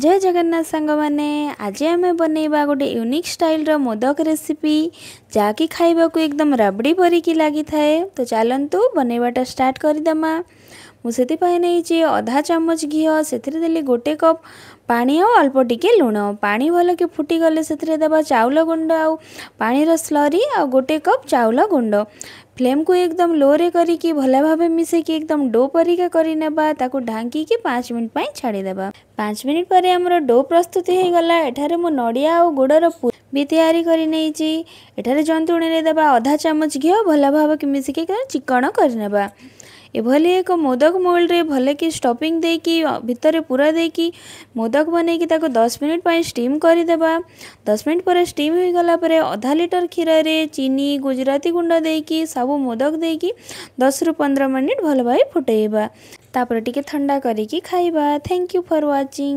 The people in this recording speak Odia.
ଜୟ ଜଗନ୍ନାଥ ସାଙ୍ଗମାନେ, ଆଜି ଆମେ ବନେଇବା ଗୋଟେ ୟୁନିକ୍ ଷ୍ଟାଇଲ୍ର ମୋଦକ ରେସିପି, ଯାହାକି ଖାଇବାକୁ ଏକଦମ ରାବଡ଼ି ପରିକି ଲାଗିଥାଏ। ତ ଚାଲନ୍ତୁ, ବନେଇବାଟା ଷ୍ଟାର୍ଟ କରିଦେମା। ମୁଁ ସେଥିପାଇଁ ନେଇଛି ଅଧା ଚାମଚ ଘିଅ, ସେଥିରେ ଦେଲି 1 କପ୍ ପାଣି ଆଉ ଅଳ୍ପ ଟିକେ ଲୁଣ। ପାଣି ଭଲକି ଫୁଟିଗଲେ ସେଥିରେ ଦେବା ଚାଉଳ ଗୁଣ୍ଡ ଆଉ ପାଣିର ସ୍ଲରି ଆଉ 1 କପ୍ ଚାଉଳ ଗୁଣ୍ଡ। ଫ୍ଲେମ୍କୁ ଏକଦମ ଲୋରେ କରିକି ଭଲ ଭାବେ ମିଶେଇକି ଏକଦମ do ପରିକା କରିନେବା। ତାକୁ ଢାଙ୍କିକି 5 ମିନିଟ୍ ପାଇଁ ଛାଡ଼ିଦେବା। 5 ମିନିଟ୍ ପରେ ଆମର do ପ୍ରସ୍ତୁତି ହେଇଗଲା। ଏଠାରେ ମୁଁ ନଡ଼ିଆ ଆଉ ଗୁଡ଼ର ବି ତିଆରି କରି ନେଇଛି। ଏଠାରେ ଜନ୍ତୁଣୀରେ ଦେବା ଅଧା ଚାମଚ ଘିଅ, ଭଲ ଭାବେ ମିଶିକି ଚିକଣ କରିନେବା। ଏଭଳି ଏକ ମୋଦକ ମୋଲ୍ଡରେ ଭଲକି ଷ୍ଟଫିଂ ଦେଇକି, ଭିତରେ ପୁର ଦେଇକି ମୋଦକ ବନେଇକି ତାକୁ 10 ମିନିଟ୍ ପାଇଁ ଷ୍ଟିମ୍ କରିଦେବା। 10 ମିନିଟ୍ ପରେ ଷ୍ଟିମ୍ ହୋଇଗଲା ପରେ ଅଧା ଲିଟର କ୍ଷୀରରେ ଚିନି, ଗୁଜୁରାତି ଗୁଣ୍ଡ ଦେଇକି, ସବୁ ମୋଦକ ଦେଇକି 10ରୁ 15 ମିନିଟ୍ ଭଲ ଭାବେ ଫୁଟେଇବା। ତାପରେ ଟିକେ ଥଣ୍ଡା କରିକି ଖାଇବା। Thank you for watching.